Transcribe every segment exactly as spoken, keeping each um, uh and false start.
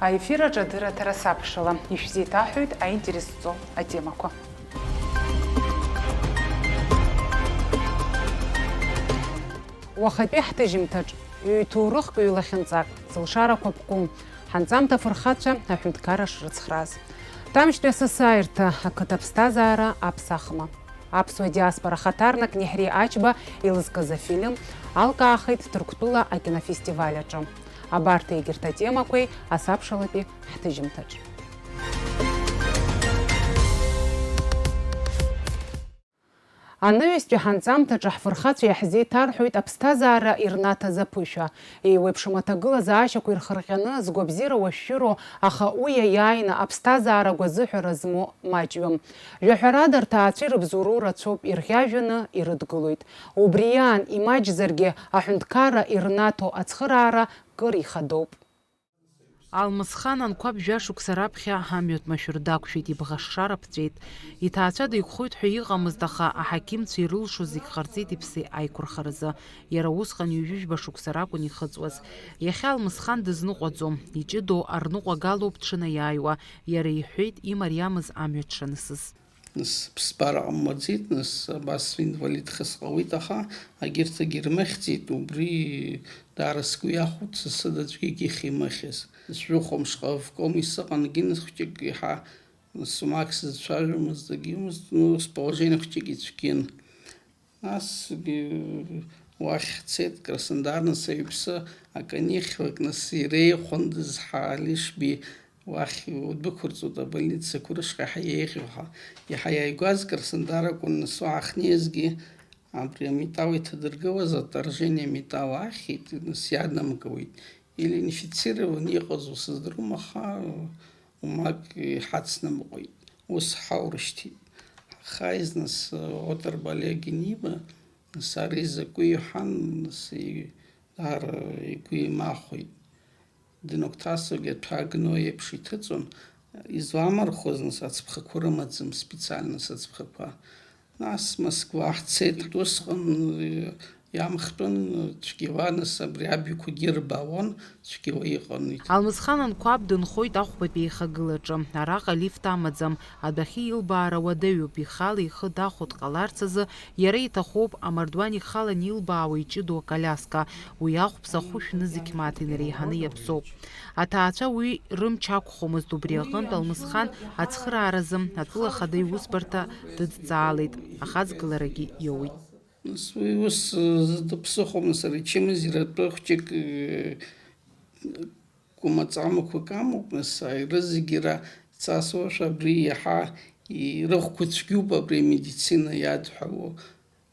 Аефир аҿы адырраҭара сабшала, ишәзеиҭаҳәоит аинтерес зҵоу атемақәа. Уахатәи ҳҭыжьымҭаҿ, ҩ-ҭоурыхк, ҩ-лахьынҵак, зылшарақәа ԥку, ҳанҵамҭа афырхацәа аҳәынҭқарра шрыцхрааз. Тамшьтәи асасааирҭа, ақыҭа аԥсҭазаара аԥсахма. Аԥсуа диаспора ахаҭарнак Неҳри Ачба илызкыз афильм алкаахеит Ҭырқәтәыла акинофестиваль аҿы. Абарҭ егьырҭ атемақәеи асабшалатәи ҳҭыжьымҭаҿ. Анаҩстәи ҳанҵамҭаҿы ҳфырхацәа иаҳзеиҭарҳәоит аԥсҭазаара ирнаҭаз аԥышәа. Еиуеиԥшым аҭагылазаашьақәа ирхырҟьаны, згәабзиара уашәшәыроу, аха уи иаиааины аԥсҭазаара гәазыҳәара змоу маҷҩым. Жәаҳәарада, рҭаацәеи рыбзоуроу рацәоуп, ирӷьажәҩаны ирыдгылоит. Убри аан, имаҷзаргьы, аҳәынҭқарра ирнаҭо ацхыраара кыр ихадоуп. Алмысхан Анқәаб жәашықәса раԥхьа амҩатә машәыр дақәшәеит, ибӷашшара ԥҵәеит. Иҭаацәа деиқәхоит ҳәа иҟамызт, аха аҳақьымцәа ирылшоз зегь ҟарҵеит иԥсы аиқәырхаразы. Иара усҟан ҩажәижәба шықәса ракәын ихыҵуаз. Иахьа Алмысхан дызныҟәаӡом, иҷыдоу арныҟәагалоуп дшынаиааиуа, иара иҳәеит имариамыз амҩа дшанысыз. Нас ԥсҭбара ҟамлаӡеит, нас абас инвалидха сҟауеит, аха агьырҭ агьырмыхьӡеит, убри даара сгәы иахәоит, са сыда аӡәгьы ихимыхьыз. Нас жәохә мшҟа авком исыҟангьы, нас хәҷык иаҳа, нас сумак сзыцәажәомызт, дагьымызт, ну, сположение хәҷык ицәгьын. Насгьы уахь ҳцеит, Краснодар, нас аҩԥсы аканихьлак, нас иреиӷьхондаз ҳа Алишби уахь удәықәырҵоит, абольницақәа рышҟа иаҳа еиӷьу ҳәа. Иаҳа иааигәаз Краснодар акәын, нас уаҳа ҳнеизгьы абри аметалл иҭадыргылаз, отторжение металла ахьит, нас иаднамкуеит. Или инфицирован иҟазу сыздырам, аха умак иҳацнамҟәеит. Ус ҳаурышьҭит. Ҳхаиз, нас, Отарба Олег иниба, нас, ари закәи иҳәан, нас, и-, даара игәы еимахәеит. Даныгәҭасуагьы аҭәа гно еиԥш иҭыҵуан. Изламырхәыз, нас, ацԥхақәа рымаӡам, специально сацԥхақәа. Нас Москва ҳцеит. Усҟан, э, иамхтәын, цәгьала, нас абри абаҩқәагьы рбаауан, цәгьала иҟан. Алмысхан Анқәаб дынхоит ахәбатәи аихагылаҿы. Араҟа лифт амаӡам. Адәахьы илбаара уадаҩуп, ихала ихы дахәо дҟаларц азы иара иҭахуп амардуан ихалан илбаауа иҷыдоу аколиаска. Уи ахәԥса ахәышә нызқь мааҭ инареиҳаны иаԥсоуп. Аҭаацәа уи рымч ақәхомызт, убри аҟынтә Алмысхан ацхырааразы атәыла ахада иусбарҭа дыдҵаалеит, ахаҵгыларагьы иоуит. Нас уи ус, э, дыԥсыхәон, нас ари ачымазаҩ атәы хәҷык, э, кәмаҵамақәак амоуп, нас, а, рызегьы ра-, ицасуашәа абри иаҳа и-, рыхәқәа цәгьоуп, абри амедицина иадҳәалоу.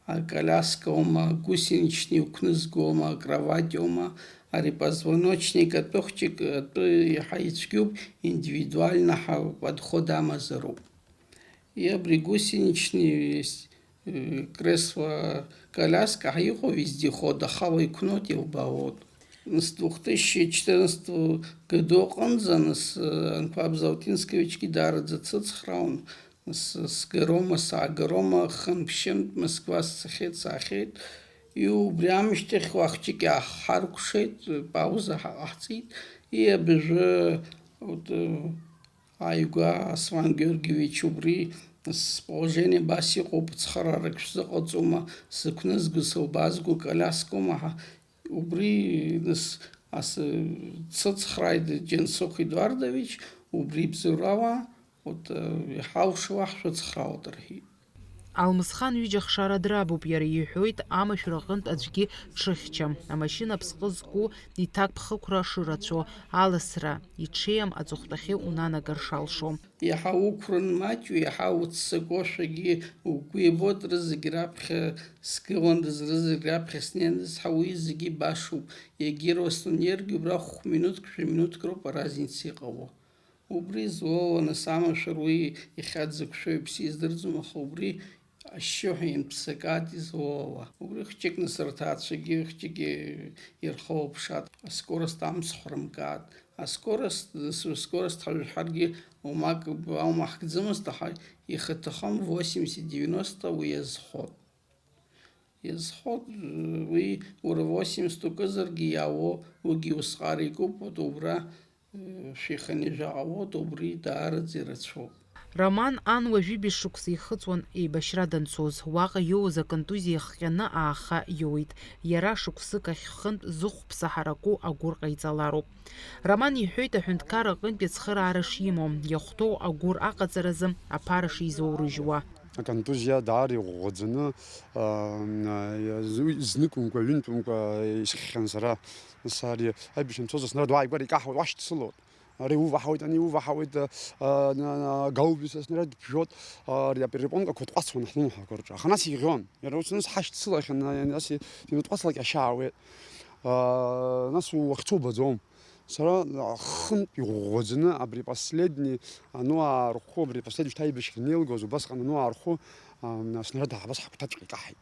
Аколиаскоума, гусеничный уқәнызгома, акроватиома, ари позвоночник атәы хәҷык атәы иаҳа ицәгьоуп, индивидуально ҳа-, подход амазароуп. И абри гусеничный, э, кресло, коляска ҳа иҟоу вездеход, ахала иқәноит, илбаауеит. С двух тысячи четырнадцатого году аҟынӡа, нас, э, Анқәаб Заутинскевичгьы даараӡа дсыцхраауан, нас, сгарома, саагарома, хынԥшьынтә Москва сцахьеит, саахьеит. И убри аамышьҭахь уахәҷык иааҳаркәшеит, пауза ҳа-, ҟаҳҵеит. И абыржәы, вот, э, Ааигәа Аслан Георгиевич убри сположение абас иҟоуп, цхыраарак шәзыҟаҵома, сықәнызго, сылбаазго, коляскоума ҳәа. Убри нас ас-, дсыцхрааит Џьансыхә Едуардович, убри ибзоурала, вот, э, иҳалшауа ҳшәыцхраауеит рҳәеит. Алмысхан ҩыџьа хшара драбуп, иара иҳәоит, амашәыр аҟынтә аӡәгьы дшыхьчам. Амашьына аԥсҟы зку иҭакԥхықәра шырацәоу, аласра иҽеим аҵыхәтәахьы унанагар шалшо. Иаҳа уқәрын маҷу, иаҳа уццакуашәагьы угәы иабоит, рызегь раԥхьа сгыландаз, рызегь раԥхьа снеиндаз ҳәа, уи зегьы башоуп. Егьирасу нергьы убра хә-минуҭк, жәа-минуҭк роуп аразница иҟало. Убри злоуа, нас, амашәыр уи иахьа дзықәшәо иԥсы издырӡом, аха убри ашьшьыҳәа ианԥсакаат излоуа. Убри хәҷык, нас, рҭаацәагьы хәҷык ирхылаԥшаат, аскорост амцхә рымкаат. Аскорост, нас, аскорост ҳажәҳәаргьы, умак аума ҳгӡымызт, аха ихаҭахым восемьдесят, девяносто уи иазхоит. Иазхоит, уи уара восемьдесят укызаргьы иаауа, уигьы усҟар икуп, вот убра Шәиханы жәаҟа уоуеит, убри даараӡа ирацәоуп. Роман Ан уажәи бжь шықәса ихыҵуан еибашьра данцоз. Уаҟа иоуз аконтузиа иахҟьаны ааха иоуит. Иара шықәсык ахь хынтә зыхәԥса ҳараку агәыр ҟаиҵалароуп. Роман иҳәоит аҳәынҭқар аҟынтәи ацхыраара шимоу, иахәҭоу агәыр аҟаҵаразы аԥара шизоурыжьуа. Аконтузиа даара иӷәӷәаӡаны, аа, зныкымкәа, ҩынтәымкәа исхьхьан сара. Нас ари аибашьра анцоз, снарад уааигәара икаҳауеит, уашьцылоит. Ари уваҳауеит, ани уваҳауеит, а, а, на, на, гаубица снаряд ԥжәот, а, ари аперепонкақәа тҟәацуан ҳлымҳақәа рҿы. Аха нас иӷьон. Иара ус нас ҳашьцылахьан, а, нас и-, имытҟәацлак иашьаауеит. А, нас уахьцо убаӡом. Сара, а, хынтә иӷәӷәаӡаны абри последни, ануаа рхәы, абри последни шьҭа аибашьра анеилгоз, убасҟан ануаа рхәы, а, снаряд абас ҳагәҭаҵәҟьа икаҳаит.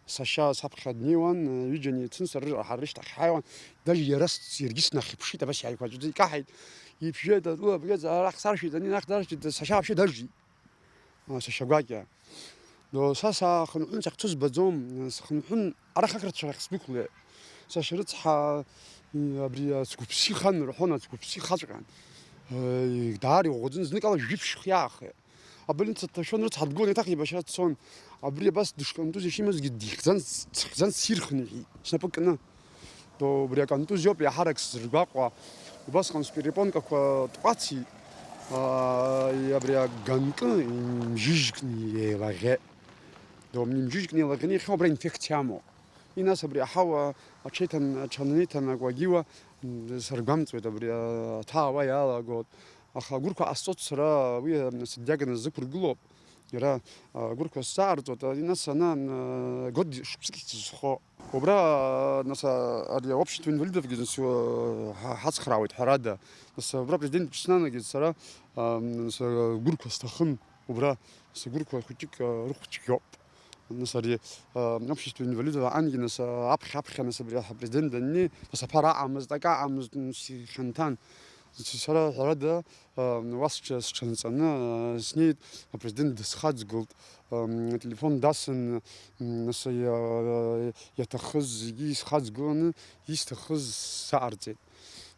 Сашьа саԥхьа днеиуан, ҩыџьа неицын, сара ҳара рышьҭахь ҳааиуан, даже иара с-, иаргьы снахьыԥшит, абас иааиқәаҵәаӡа икаҳаит, иԥжәеит, атәыла абӷьыц арахь саршәит, ани арахь даршәит, сашьа вообще дажәит. А, сашьа гәакьа. Но са саахынҳәын, сахьцо збаӡом, схынҳәын, арахь ақырҭцәа рахь сдәықәлеит. Сашьа рыцҳа, м, абри ацгәыԥсихан рҳәон, ацгәыԥсихаҵәҟьан. Э, даара иӷәӷәаӡан, зныкала жәиԥшь хиаахеит. Абольница дҭашәон, рыцҳа дгылан, еиҭах еибашьра дцон. Абри абас дышконтузиа шимазгьы дихьӡан, дсыхьӡан, сирхынҳәит, снапы кны. Убри аконтузиоуп иаҳарак сзыргәаҟуа. Убасҟан сперепонкақәа тҟәацит, аа, абри аганкы имжьыжькны еилаӷьеит. Имжьыжькны еилаӷьны иахьа убра инфекциа амоуп. И нас абри аҳауа аҽеиҭан-, аҽаниҭанакуагьы уа, м, саргәамҵуеит, абри аҭаауа иалагоит. Аха агәырқәа ҟасҵоит сара, уи, м, сдиагноз зықәыргылоуп. Иара, а, агәырқәа сзаарҵоит, а, нас ана, м, год шықәсык сызхо. Убра, а, нас, а, ари общество инвалидовгьы нас, а, ҳа-, ҳацхраауеит, ҳәарада. Нас убра президент снанагеит сара, а, м, нас, а, гәырқәа сҭахын, убра, нас агәырқәа хәыҷык, а, рыхәцәгьоуп. Нас ари, а, общество инвалидов аҟангьы нас, а, аԥхьа-аԥхьа нас абри ҳапрезидент даннеи, нас аԥара аҟамызт, акы аҟамызт, нас ихьанҭан. Сара ҳәарада, а, уа сҽа-, сҽанҵаны, а, снеит, апрезидент дысхаҵгылт, ам, ателефон дасын, м, нас иа-, иаҭахыз зегьы исхаҵгыланы, исҭахыз саҟарҵеит.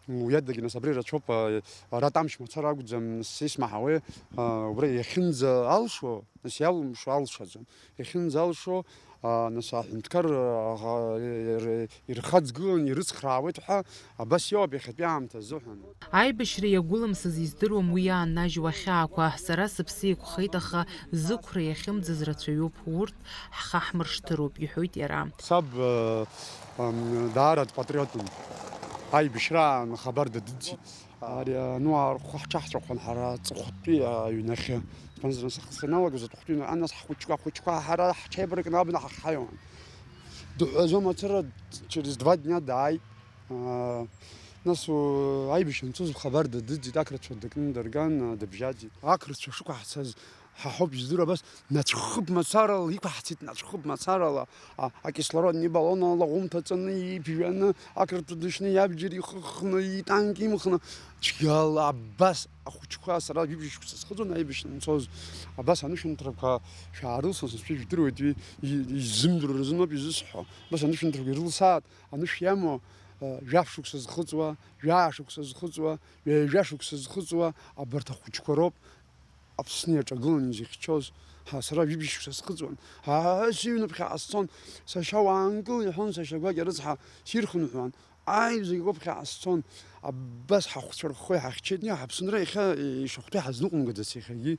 Уи адагьы нас абри рацәоуп, а, ара Тамшь мацара акәӡам, нас исмаҳауеи, а, убра иахьынӡа алшо, нас иалымшо алшаӡом. Иахьынӡалшо, а, нас аҳәынҭқар, а, ир-, ирхаҵгылан ирыцхраауеит ҳәа абас иоуп иахьатәи аамҭа азыҳәан. Аибашьра иагәылымсыз издыруам уи иааннажьуа ахьаақәа. Сара сыԥсы еиқәхеит, аха зықәра иахьымӡаз рацәаҩуп. Урҭ ҳхаҳмыршҭыроуп, иҳәоит иара. Саб, э, ам, даара дпатриотын. Аибашьраан хабар дадыӡит. Ари ануаа рхәы ҳҽаҳҵәахуан ҳара аҵыхәтәи аҩнахьы. Избанзар, нас ҳахьналагоз аҵыхәтәи аҩнаҟа, нас ҳхәыҷқәа, ахәыҷқәа ҳара ҳҽеибаркны абна ҳахҳаиуан. Дыҳәҳәаӡом, ацара через два дня дааит. Аа, нас, у, аибашьра анцоз хабар дадыӡит, ақырҭцәа дыкны дырган, а, дыбжьаӡит. Ақырҭцәа шықәаҳцаз ҳа ҳауп издыруа, абас нацәхыԥ мацарала иқәаҳцеит, нацәхыԥ мацарала, а, акислородни баллон ала ӷәымҭа ҵаны, иԥжәаны, ақырҭуа дышьны, иабџьар ихыхны, итанк имхны, цәгьала абас ахәыҷқәа, сара ҩажәа шықәса схыҵуан аибашьра анцоз, абас анышәынҭрақәа шәаарылсын, сынцәа ижәдыруеит, уи и-, изымдыруа рзыноуп изысҳәо, абас анышәынҭрақәа ирылсааит, анышә иамоу, а, жәаф шықәса зхыҵуа, жәаа шықәса зхыҵуа, ҩажәа шықәса зхыҵуа абарҭ ахәыҷқәа роуп. Аԥсны иаҿагыланы изыхьчоз, ҳа, сара ҩажәа шықәса схыҵуан. Ҳа, сыҩны ԥхьаҟа сцон, сашьа уаангыл, иҳәон сашьа гәакьа рыцҳа, сирхынҳәуан. Аи, зегь агәыԥхьаҟа сцон, абас ҳахәцәа рхы иҳахьчеит, ҳаԥсынра иахьа ишахәҭоу иҳазныҟәымгаӡац иахьагьы.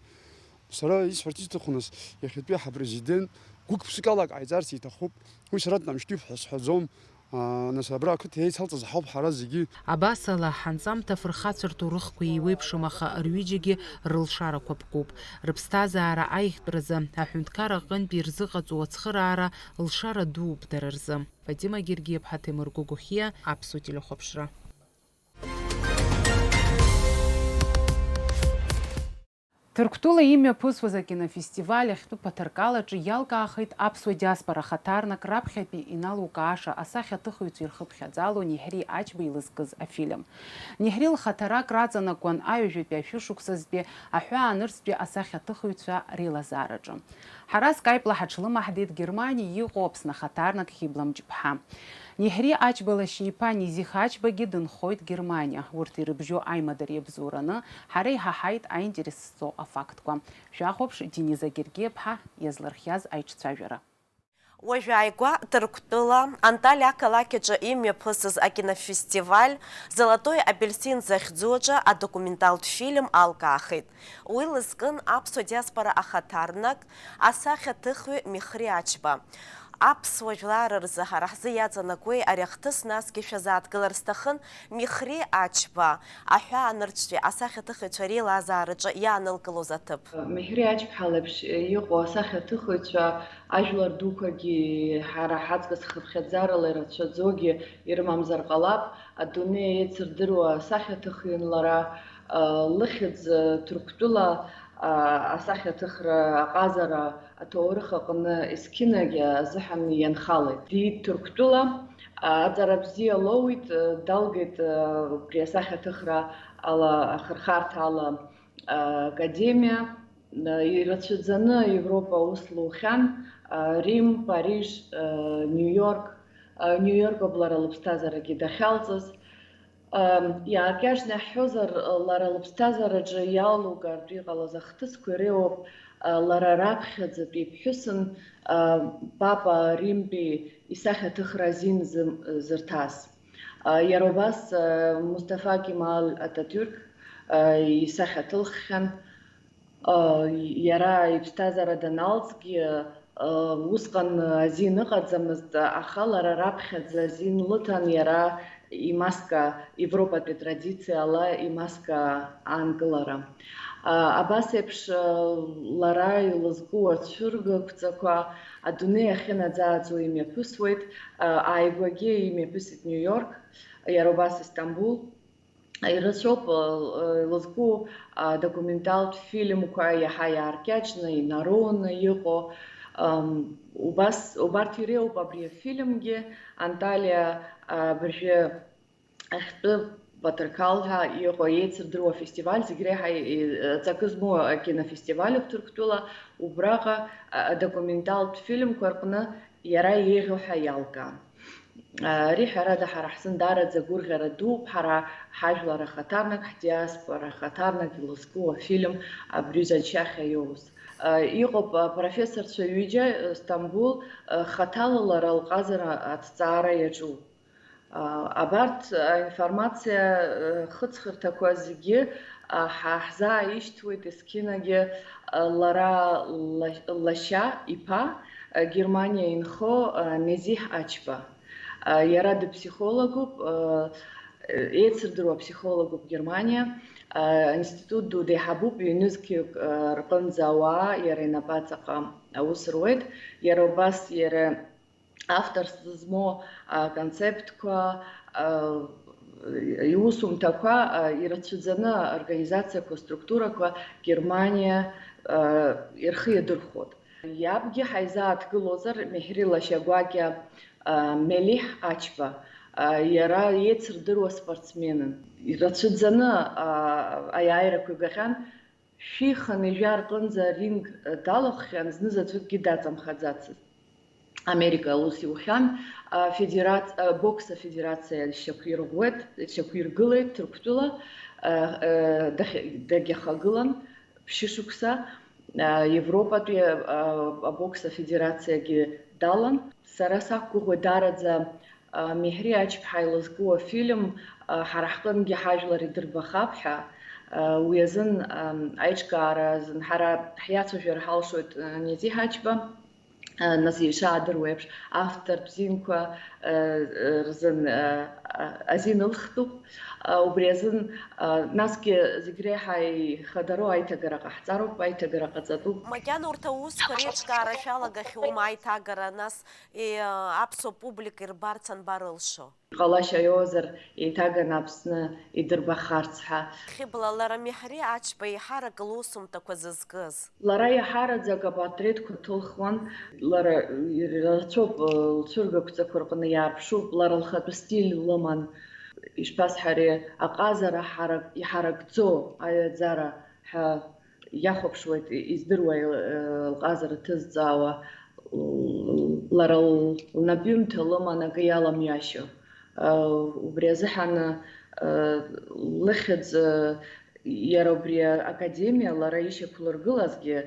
Сара исҳәарц исҭаху, нас, иахьатәи ҳапрезидент гәык-ԥсыкала ак ҟаиҵарц иҭахуп. Уи сара днамышьҭуп ҳәа сҳәаӡом. Нас абра ақыҭа еицалҵыз ҳауп ҳара зегьы. Абасала, ҳанҵамҭа фырхацәа рҭоурыхқәа еиуеиԥшым, аха рҩыџьагьы рылшарақәа ԥкуп. Рыԥсҭазаара аиӷьтәразы, аҳәынҭқар аҟынтәи ирзыҟаҵоу ацхыраара лшара дууп дара рзы. Фатима Гергиаԥҳа, Ҭемыр Гогохиа, Аԥсуа телехәаԥшра. Ҭырқәтәыла имҩаԥысуаз акинофестиваль ахьтәы ԥаҭаркалаҿы иалкаахеит аԥсуа диаспора хаҭарнак раԥхьатәи иналукааша асахьаҭыхыҩцәа ирхыԥхьаӡало Неҳри Ачба илызкыз афильм. Неҳри лхаҭарак раҵанакуан аҩажәатәи ашәышықәсазтәи аҳәаанырцәтәи асахьаҭыхыҩцәа реилазаараҿы. Ҳара скайпла ҳаҽлымаҳдеит Германиа иҟоу Аԥсны ахаҭарнак Хьыбла Мҷыԥҳа. Миҳри Ачба лашьа иԥа Низих Ачбагьы дынхоит Германиа. Урҭ ирыбжьоу аимадара иабзоураны, ҳара иҳаҳаит аинтерес зҵоу афактқәа. Шәахәаԥш, Дениза Гергиаԥҳа иазлырхиаз аиҿцәажәара. Уажәааигәа Ҭырқәтәыла, Анталиа ақалақь аҿы имҩаԥысыз акинофестиваль Золотой апельсин захьӡу аҿы адокументалтә фильм алкаахеит. Уи лызкын аԥсуа диаспора ахаҭарнак, асахьаҭыхҩы Михри Ачба. Аԥсуа жәлар рзы ҳара ҳзы иаҵанакуеи ари ахҭыс насгьы шәазааҭгылар сҭахын, Михри Ачба, аҳәаанырцәтәи асахьаҭыхыҩцәа реилазаараҿы иаанылкылоз аҭыԥ. Михри Ачба леиԥш иҟоу асахьаҭыхыҩцәа ажәлар дуқәагьы ҳара ҳаҵкыс хыԥхьаӡарала ирацәаӡоугьы ирымамзар ҟалап, адунеи еицырдыруа асахьаҭыхҩын лара, лыхьӡ Ҭырқәтәыла асахьаҭыхра аҟазара аҭоурых аҟны есқьынагь азыҳәан ианхалеит. Диит Ҭырқәтәыла, аҵара бзиа лоуит, далгеит убри асахьаҭыхра ала, ахырхарҭа ала академиа, ирацәаӡаны Европа аус лухьан, Рим, Париж, Нью-Йорк, Нью-Йорк ауп лара лыԥсҭазаарагьы дахьалҵыз. Иааркьаҿны иаҳҳәозар, лара лыԥсҭазаараҿы иалугартә иҟалаз ахҭысқәа иреиуоуп лара раԥхьаӡатәи иԥҳәысын Папа Римтәи исахьаҭыхра азин зырҭаз. Иара убас Мусҭафа Кемал Ататиурк исахьаҭылххьан. Иара иԥсҭазаара даналҵгьы, усҟан азин ыҟаӡамызт, аха лара раԥхьаӡа азин лыҭан иара имаска, Европатәи атрадициала имаска аанкылара. Абас еиԥш, лара илызку ацәыргақәҵақәа адунеи ахьынаӡааӡо имҩаԥысуеит, ааигәагьы имҩаԥысит Нью-Йорк, иара убас Истамбул. Ирацәоуп, э, э, илызку, а, документалтә фильмқәа иаҳа иааркьаҿны, инароуны иҟоу. Ам, убас, убарҭ иреиуоуп абри афильмгьы, Анталиа, а, абыржәы ахьтәы Баҭырқал ҳәа иҟоу еицырдыруа афестиваль, зегь реиҳа и-, ҵакы змоу акинофестиваль Ҭырқәтәыла, убраҟа, а, адокументалтә фильмқәа рҟны иара еиӷьу ҳәа иалкаан. Ари, ҳәарада, ҳара ҳзын даараӡа гәырӷьара дууп, ҳара ҳажәлар ахаҭарнак, ҳдиаспора ахаҭарнак илызку афильм абри аҩыза ачахьа иоуз. Иҟоуп апрофессорцәа ҩыџьа, Стамбул, хаҭала лара лҟазара аҭҵаара иаҿу. Абарҭ аинформациа хыҵхырҭақәа зегьы ҳа ҳзааишьҭуеит есқьынагьы лара лашьа иԥа, Германиа инхо Незиҳ Ачба. Иара дыԥсихологуп, еицырдыруа ԥсихологуп Германиа, аинститут ду деиҳабуп, ҩнызқьҩык рҟынӡа ауаа иара инапаҵаҟа аус руеит. Иара убас иара авторс змоу аконцептқәа, иусумҭақәа ирацәаӡаны организациақәа, структурақәа Германиа ирхы иадырхәоит. Иабгьы ҳаизааҭгылозар, Меҳри лашьа гәакьа, Мелиҳ Ачба, иара еицырдыруа спортсменын. Ирацәаӡаны аиааирақәа игахьан, шәи хынҩажәа рҟынӡа аринг далахәхьан, знызаҵәыкгьы даҵамхаӡацызт. Америка аус иухьан, афедерациа, абокс афедерациа шьақәирӷәӷәеит, шьақәиргылеит Ҭырқәтәыла, дахь-, дагьахагылан ԥшьышықәса, Европатәи абокс афедерациагьы далан. Сара сақәгәыӷуеит даараӡа Меҳри Ачԥҳа илызку афильм, ҳара ҳҟынгьы ҳажәлар идырбахап ҳәа. Уи азын аиҿкаара азын ҳара ҳиацәажәар ҳалшоит Незиҳ Ачба. Нас ишаадыруа еиԥш, автортә зинқәа рзын азин ылхтәуп. Убри азын, насгьы зегь реиҳа ихадароу аиҭагара ҟаҳҵароуп, аиҭагара ҟаҵатәуп. Макьана урҭ аусқәа реиҿкаара шәалагахьоума аиҭагара, нас, аԥсуа публика ирбарц анбарылшо? Ҟалашьа иоуазар, еиҭаганы Аԥсны идырбахарц ҳәа. Хьыбла, лара Меҳри Ачба еиҳарак лусумҭақәа зызкыз? Лара еиҳараӡак апортретқәа ҭылхуан. Лара ирацәоуп, лцәыргақәҵақәа рҟны иаарԥшуп, лара лхатәы стиль лыман. Ишԥасҳәари, аҟазара ҳарак-, иҳаракӡоу аҩаӡара ҳәа иахәаԥшуеит, издыруа, лҟазара ҭызҵаауа, Лара лнапҩымҭа лыман акы иаламҩашьо. Убри азыҳәан лыхьӡ, иара убри академиа лара ишьақәлыргылазгьы,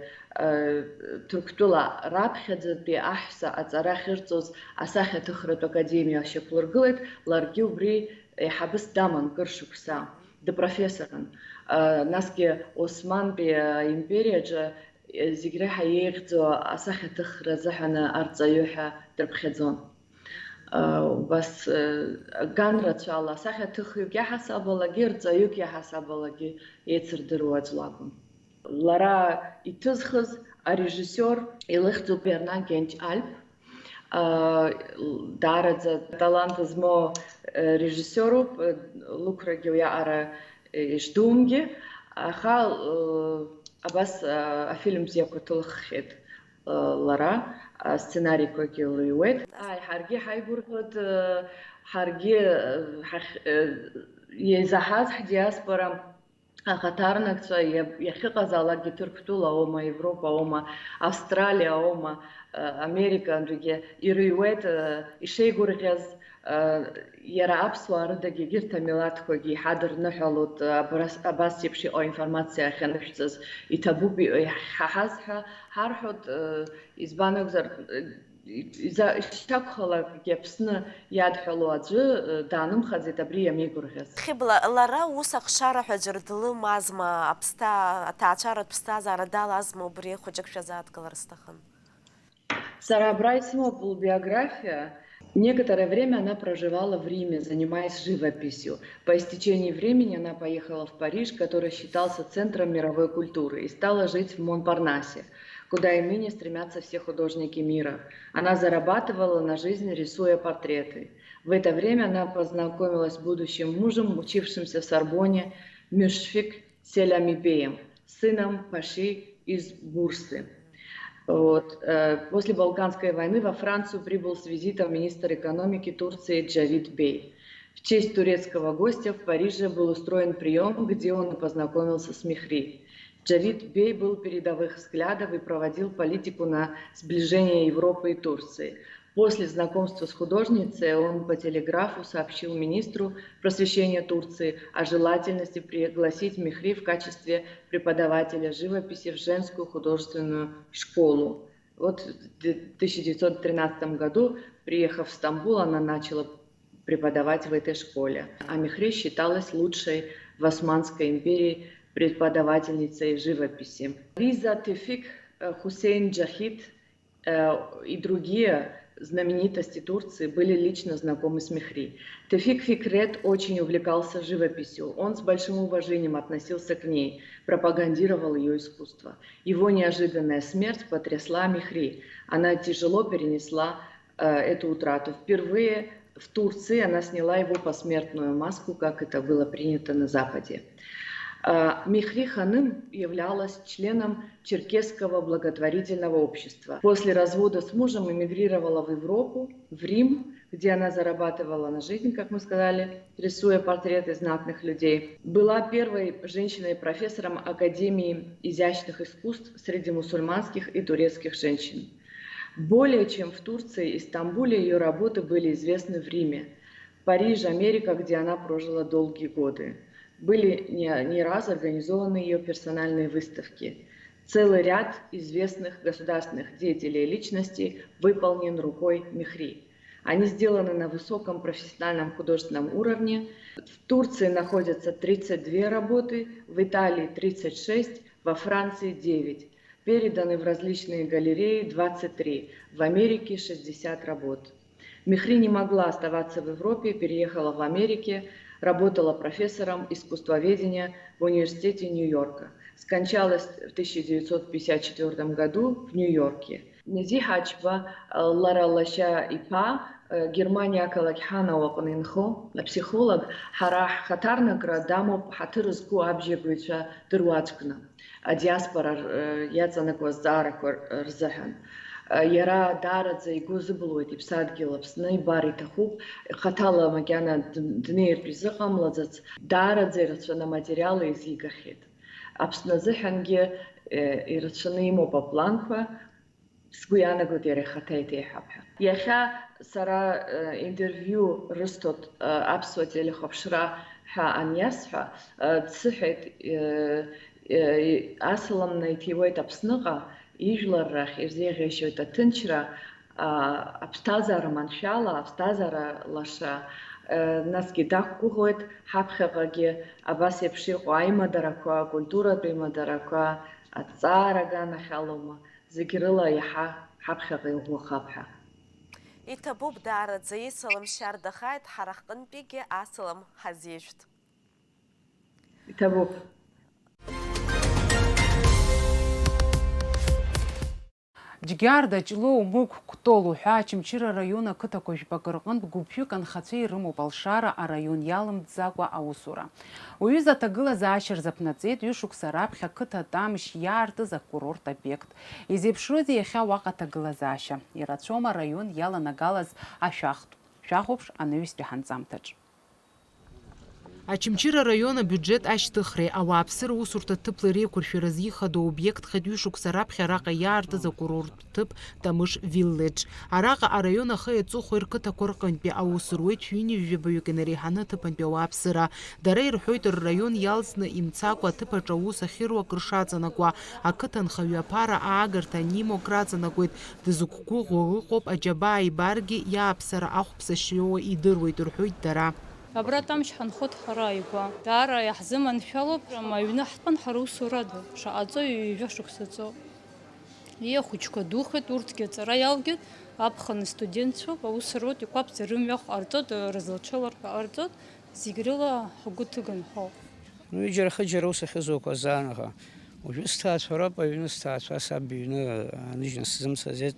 Ҭырқәтәыла раԥхьаӡатәи аҳәса аҵара ахьырҵоз асахьаҭыхратә академиа шьақәлыргылеит, ларгьы убри еиҳабыс даман кыр шықәса, дыпрофессорын. Насгьы Османтәи аимпериаҿы зегь реиҳа еиӷьӡоу асахьаҭыхра азыҳәан арҵаҩы ҳәа дрыԥхьаӡон. Убас, ган рацәала асахьаҭыхҩык иаҳасабалагьы, рҵаҩык иаҳасабалагьы еицырдыруа аӡә лакәын. Лара иҭызхыз арежиссиор илыхьӡуп Бернар Генч Альп. Даараӡа талант змоу режиссиоруп, лықәрагьы уиаҟара ишдумгьы, аха абас афильм бзиақәа ҭылххьеит лара, асценариқәагьы лыҩуеит. Ааи, ҳаргьы ҳаигәырӷьоит, ҳаргьы ҳахь-, еизаҳаз ҳдиаспора ахаҭарнакцәа иа-, иахьыҟазаалакгьы Ҭырқәтәыла аума, Европа аума, Австралиа аума, Американтәигьы ирыҩуеит, ишеигәырӷьаз, иара аԥсуаа рыдагьы егьырҭ амилаҭқәагьы иҳадырныҳәалоит, абрас-, абас еиԥш иҟоу аинформациа ахьанышәҵаз иҭабуп, иҳаҳаз ҳәа ҳарҳәоит, избан акәзар, иза-, ишакәхалакгьы Аԥсны иадҳәалоу аӡәы, э, даанымхаӡеит абри иамеигәырӷьаз. Хьыбла, лара ус ахшара ҳәа џьара длымазма, аԥсҭа-, аҭаацәаратә ԥсҭазаара далазма, убри хәыҷык шәазааҭгылар сҭахын. Сара абра исымоуп лбиографиа. Некоторое время она проживала в Риме, занимаясь живописью. По истечении времени она поехала в Париж, который считался центром мировой культуры, и стала жить в Монпарнасе, куда и ныне стремятся все художники мира. Она зарабатывала на жизнь, рисуя портреты. В это время она познакомилась с будущим мужем, учившимся в Сорбонне, Мюшфик Селямибеем, сыном Паши из Бурсы. Вот. Э, после Балканской войны во Францию прибыл с визитом министр экономики Турции Джавид Бей. В честь турецкого гостя в Париже был устроен приём, где он и познакомился с Мехри. Джавид Бей был передовых взглядов и проводил политику на сближение Европы и Турции. После знакомства с художницей он по телеграфу сообщил министру просвещения Турции о желательности пригласить Мехри в качестве преподавателя живописи в женскую художественную школу. Вот в д-, тысяча девятьсот тринадцатом году, приехав в Стамбул, она начала преподавать в этой школе. А Мехри считалась лучшей в Османской империи преподавательницей живописи. Риза Тефик, э, Хусейн Джахид, э, и другие знаменитости Турции были лично знакомы с Мехри. Тефик Фикрет очень увлекался живописью. Он с большим уважением относился к ней, пропагандировал её искусство. Его неожиданная смерть потрясла Мехри. Она тяжело перенесла, э, эту утрату. Впервые в Турции она сняла его посмертную маску, как это было принято на Западе. Э, Мехри Ханым являлась членом Черкесского благотворительного общества. После развода с мужем эмигрировала в Европу, в Рим, где она зарабатывала на жизнь, как мы сказали, рисуя портреты знатных людей. Была первой женщиной-профессором Академии изящных искусств среди мусульманских и турецких женщин. Более чем в Турции и Стамбуле её работы были известны в Риме, Париж, Америка, где она прожила долгие годы. Были не, не раз организованы её персональные выставки. Целый ряд известных государственных деятелей и личностей выполнен рукой Мехри. Они сделаны на высоком профессиональном художественном уровне. В Турции находятся тридцать две работы, в Италии тридцать шесть, во Франции девять. Переданы в различные галереи двадцать три, в Америке шестьдесят работ. Мехри не могла оставаться в Европе, переехала в Америке, работала профессором искусствоведения в Университете Нью-Йорка. Скончалась в тысяча девятьсот пятьдесят четвёртом году в Нью-Йорке. Незиҳа Ачба, э, лара лашьа иԥа, э, Германиа ақалақь Ҳанау аҟны инхо аԥсихолог, ҳара ҳхаҭарнакра дамоуп ҳаҭыр зқәу абжьагыҩцәа дыруаӡәкны, адиаспора р-, э, иаҵанакуа азҵаарақәа р-, рзыҳәан. Э, иара даараӡа игәы зыбылуеит иԥсадгьыл Аԥсны ибар иҭахуп, хаҭала макьана д-, днеиртә изыҟамлаӡац, даараӡа ирацәаны аматериал еизигахьеит. Аԥсны азыҳәангьы, э, ирацәаны имоуп апланқәа. Сгәы иаанагоит иара ихаҭа еиҭеиҳәап ҳәа. Иахьа сара, э, интервиу рысҭоит, э, аԥсуа телехәаԥшра ҳәа аниасҳәа, э, дсыҳәеит, э, э, асалам наиҭиуеит Аԥсныҟа, ижәлар рахь ирзеиӷьеишьоит аҭынчра, а, аԥсҭазаара маншәала, аԥсҭазаара лаша, э, насгьы дақәгәыӷуеит ҳаԥхьаҟагьы абас еиԥш иҟоу аимадарақәа, акультуратә еимадарақәа, аҭҵаара аганахь алоума, зегь рыла иаҳа ҳаԥхьаҟа иӷәӷәахап ҳәа. Иҭабуп даараӡа, исалам шьардахааит, ҳара ҳҟынтәигьы асалам ҳазижәт. Иҭабуп. Џьгьарда, Ҷлоу, Мықә, Кәтол уҳәа Очамчыра араион ақыҭақәа жәпакы рҟынтә гәыԥҩык анхацәа ирымоуп алшара араион иалымҵӡакәа аусура. Уаҩыза аҭагылазаашьа рзаԥнаҵеит ҩышықәса раԥхьа ақыҭа Тамшь иаартыз акурорт обиект. Изеиԥшроузеи иахьа уаҟа аҭагылазаашьа? Ирацәоума араион иаланагалаз ашәахтә? Шәахәаԥш анаҩстәи ҳанҵамҭаҿ. Очамчыра араион абиуџьет ашьҭыхреи ауааԥсыра усурҭа ҭыԥла иреиқәыршәара зихадоу обиектхеит ҩышықәса раԥхьа араҟа иаартыз акурорттә ҭыԥ Тамыш Вилледж. Араҟа араион ахи аҵыхәеи рқыҭақәа рҟынтәи аус руеит ҩынҩажәи жәабаҩык инареиҳаны аҭыԥантәи ауааԥсыра. Дара ирҳәоит, рраион иалҵны имцакәа аҭыԥаҿы аус ахьыруа акыр шаҵанакуа. Ақыҭанхаҩы аԥара аагарҭа анимоу акраҵанакуеит. Дызқәгәыӷуа ыҟоуп, аџьабаа ибаргьы, иааԥсара ахәԥса шиоуа идыруеит, рҳәоит дара. Абра Тамшь ҳанхоит ҳара ааигәа. Даара иаҳзыманшәалоуп, аҩны ҳтәан ҳара усурада, шаҟа ҵои, ҩажәа шықәса ҵоуп. Иахәыҷқәа духеит, урҭгьы аҵара иалгеит, аԥхын астудентцәоуп, аус руеит, иқәаԥӡа рымҩахә ҟарҵоит, рызлацәоу ларҳәа ҟарҵоит, зегь рыла ҳгәы ҭыган ҳәоуп. Ну, ҩыџьара-хыџьара аус ахьызуақәаз заанаго. Уажәы сҭаацәа роуп, аҩны сҭаацәа саб иҩны ааныжьны сзымцаӡеит.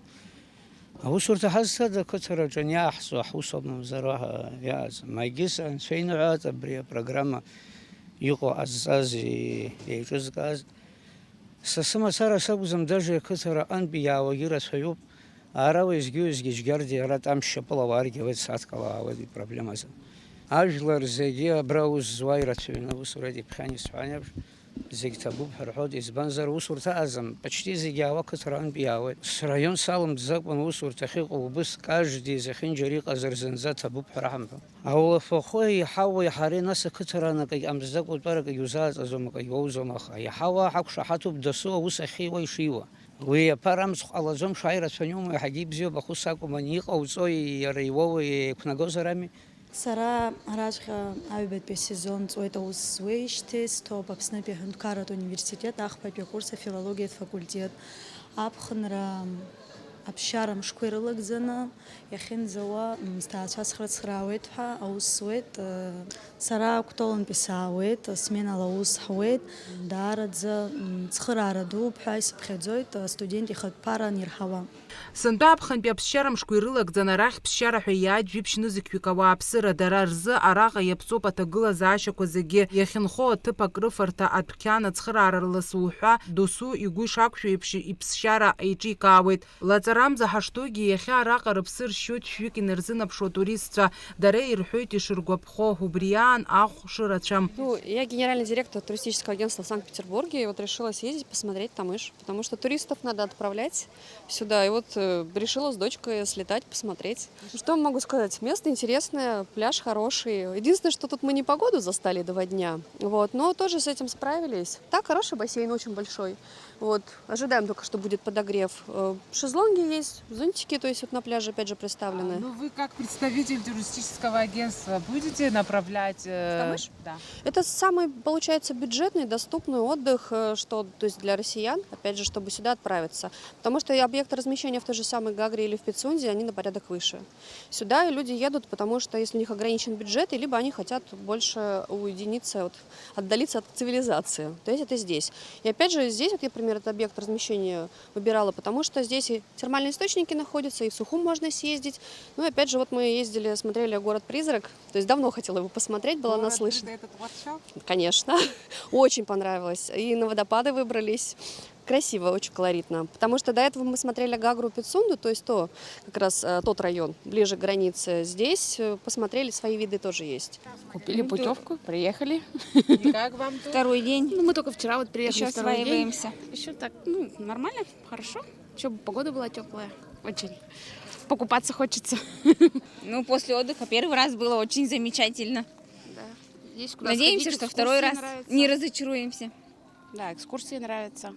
Аусурҭа ҳазҭада ақыҭараҿы аниааҳҵо ҳусоуп, мамзар уаҳа иааӡам. Егьыс анцәа иныҳәааит абри апрограмма иҟоу ҟазҵаз, еиҿызкааз. Са сымацара сакәӡам, даже ақыҭара аҟынтәи иаауагьы рацәаҩуп. Ара уеизгьы-уеизгьы Џьгьарда иара Тамшь шьапыла уааргьы ауеит, сааҭк ала аауеит, ипроблемаӡам. Ажәлар зегьы абра аус зуа ирацәаҩны аус руеит, иԥхьан исҳәан еиԥш. Зегь ҭабуп ҳәа рҳәоит, избанзар, усурҭа аӡам, почти зегь аауа қыҭараантә иаауеит. Сраион салымҵӡакәан усурҭа ахьыҟоу убыс каждый зехьынџьара иҟазар зынӡа ҭабуп ҳәа раҳамҳәо. Аулафахәы еиҳау еиҳареи нас ақыҭараан акагь ҟамҵӡакәа утәар акагь узааҵаӡом, акагь уоуӡом, аха еиҳау ҳақәшаҳаҭуп дасу аус ахьиуа ишиуа. Уи аԥара амцхә ҟалаӡом, шааира цәаниума, еиҳагьы ибзиоуп, аха ус акәым, ани иҟауҵои, иара иуоуи еиқәнагозар ами. Сара араҵәҟьа аҩбатәи асезон ҵуеит аус зуеижьҭеи, сҭоуп Аԥснытәи аҳәынҭқарратә университет ахԥатәи акурс афилологиатә факультет. Аԥхынра аԥсшьара мшқәа ирылагӡаны иахьынӡауа, м, сҭаацәа срыцхраауеит ҳәа аус зуеит. Сара Кәтолынтәи саауеит, сменала аус ҳуеит. Даараӡа, м, цхыраара дууп ҳәа исыԥхьаӡоит, астудент ихатә ԥара анирҳауа. Сынтәа аԥхынтәи аԥсшьара мшқәа ирылагӡан арахь ԥсшьара ҳәа иааит жәиԥшь нызқьҩык ауааԥсыра. Дара рзы араҟа иаԥҵоуп аҭагылазаашьақәа зегьы. Иахьынхо аҭыԥ акрыфарҭа адәқьан ацхыраара ласу ҳәа досу игәы ишақәшәо еиԥш иԥсшьара еиҿикаауеит. Лаҵарамза ҳаштугьы иахьа араҟа рыԥсы ршьоит шәҩык инарзынаԥшуа туристцәа. Дара ирҳәоит ишыргәаԥхо, убри аан ахә шырацәам. Ну, я генеральный директор туристического агентства в Санкт-Петербурге, и вот решила съездить, посмотреть Тамыш, потому что туристов надо отправлять сюда. И вот, э, решила с дочкой слетать, посмотреть. Что могу сказать? Место интересное, пляж хороший. Единственное, что тут мы непогоду застали два дня. Вот, но тоже с этим справились. Так, хороший бассейн, очень большой. Вот, ожидаем только, что будет подогрев. Э, шезлонги есть, зонтики, то есть вот на пляже опять же представлены. А, ну, вы как представитель туристического агентства будете направлять, э, Камыш? Да. Это самый, получается, бюджетный, доступный отдых, э, что, то есть для россиян, опять же, чтобы сюда отправиться. Потому что и объекты размещения в той же самой Гагре или в Пицунде, они на порядок выше. Сюда люди едут, потому что если у них ограничен бюджет, либо они хотят больше уединиться, вот, отдалиться от цивилизации. То есть это здесь. И опять же, здесь вот я, например, этот объект размещения выбирала, потому что здесь и термальные источники находятся, и в Сухум можно съездить. Ну и опять же, вот мы ездили, смотрели город-призрак. То есть давно хотела его посмотреть, была наслышана. Город-призрак, этот воркшоп? Конечно. Очень понравилось. И на водопады выбрались. Красиво, очень колоритно. Потому что до этого мы смотрели Гагру, Пицунду, то есть то, как раз, э, тот район, ближе к границе. Здесь, э, посмотрели, свои виды тоже есть. Купили путевку, приехали. И как вам тут? Второй день. Ну, мы только вчера вот приехали, второй день. Ещё осваиваемся. Ещё так, ну, нормально, хорошо. Чтобы погода была теплая, очень. Покупаться хочется. Ну, после отдыха первый раз было очень замечательно. Да. Есть куда Надеемся, сходить, что второй экскурсии раз нравятся. Не разочаруемся. Да, экскурсии нравятся.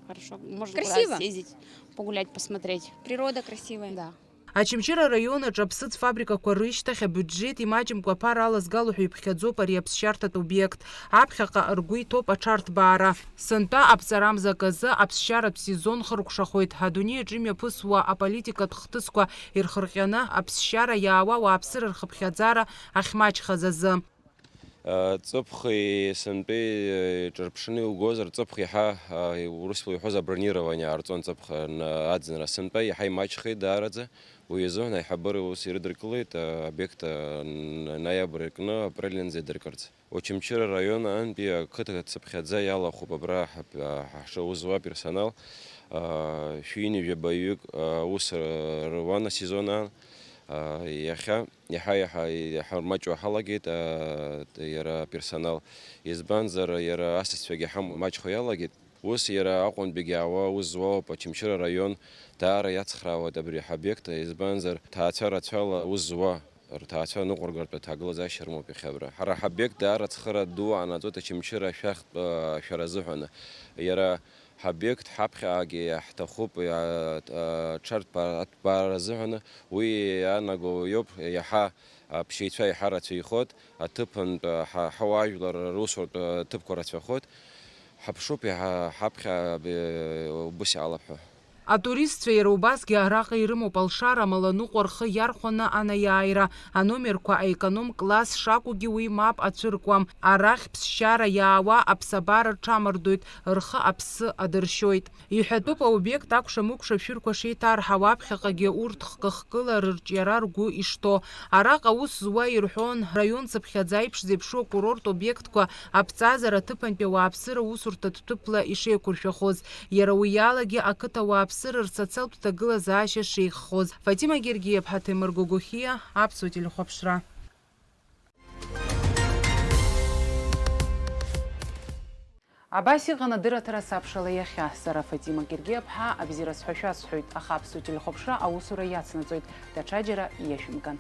Хорошо. Можно Красиво. Куда съездить, погулять, посмотреть. Природа красивая. Да. Очамчыра араион аҿы аԥсыӡ фабрикақәа рышьҭахь абиуџьеҭ имаҷымкәа аԥара алазгало ҳәа иԥхьаӡоуп ари аԥсшьарҭатә обиект. Аԥхьаҟа ргәы иҭоуп аҽарҭбаара. Сынтәа аԥҵарамза аказы аԥсшьаратә сезон хыркәшахоит, адунеи аҿы имҩаԥысуа аполитикатә хҭысқәа ирхырҟьаны аԥсшьара иаауа ауааԥсыра рхыԥхьаӡара ахьмаҷхаз азы. Ҵыԥхи сынтәеи ҿырԥшны иугозар, ҵыԥх иаҳа, урысла иҳәоз, абронирование аарҵон ҵыԥх аӡынра. Сынтәа иаҳа имаҷхеит даараӡа. Уи азыҳәан аиҳабыра ус ирыдыркылеит, обиект ноиабр иакны апрель анӡа идыркырц. Очамчыра араион аантәи ақыҭа цыԥхьаӡа иалахәуп абра ҳаԥ-, ҳа-, ҳшаус зуа аперсонал. Шәи ҩынҩажәаба ҩык аус р-, руан асезон аан. Иахьа иаҳа-иаҳа, иаҳа рмаҷуа ҳалагеит, иара аперсонал. Избанзар, иара асасцәагьы иаҳа маҷхо иалагеит. Ус иара Аҟәантәигьы аауа аус зуоуп, Очамчыра араион даара иацхраауеит абри ҳобиект, избанзар, ҭаацәа рацәала аус зуа, рҭаацәа ныҟәыргартә аҭагылазаашьа рымоуп иахьа абра. Ҳара ҳобиект даара ацхыра ду аанаҵоит Очамчыра ашәахтә, а, ашәара азыҳәан. Иара ҳобиект ҳаԥхьагьы иаҳҭахуп, а, а, аҽарҭбаа-, аҭбаара азыҳәан. Уи иаанаго иоуп, иаҳа аԥшьаҩцәа иаҳа рацәаҩхоит, аҭыԥантә, а, ҳа-, ҳауаажәлар русуртә, а, ҭыԥқәа рацәахоит. Ҳаԥшуп иаҳа ҳаԥхьа, а, убыс иаалап ҳәа. Атуристцәа иара убасгьы араҟа ирымоуп алшара, амала аныҟәа рхы иархәаны анаиааира, аномерқәа аеконом класс шакәугьы уи мап ацәыркуам. Арахь ԥсшьара иаауа аԥсабара рҽамардоит, рхы аԥсы адыршьоит. Иҳәатәуп аобиект акәша-мыкәша шәырқәа шеиҭарҳауа, аԥхьаҟагьы урҭ хкы-хкыла рырҿиара ргәы ишҭоу. Араҟа аус зуа ирҳәон, раион цыԥхьаӡа иԥшӡа-иԥшуа акурорттә обиектқәа аԥҵазара аҭыԥантәи ауааԥсыра усурҭатә ҭыԥла ишеиқәыршәахоз, иара уи алагьы ақыҭа ауааԥсыра рсоциалтә ҭагылазаашьа шеиӷьхоз. Фатима Гергиаԥҳа, Ҭемыр Гогохиа, Аԥсуа телехәаԥшра. Абас иҟан адырраҭара Сабшала иахьа. Сара Фатима Гергиаԥҳа абзиара сҳәа шәасҳәоит, аха Аԥсуа телехәаԥшра аусура иацнаҵоит. Даҽаџьара иашәымган.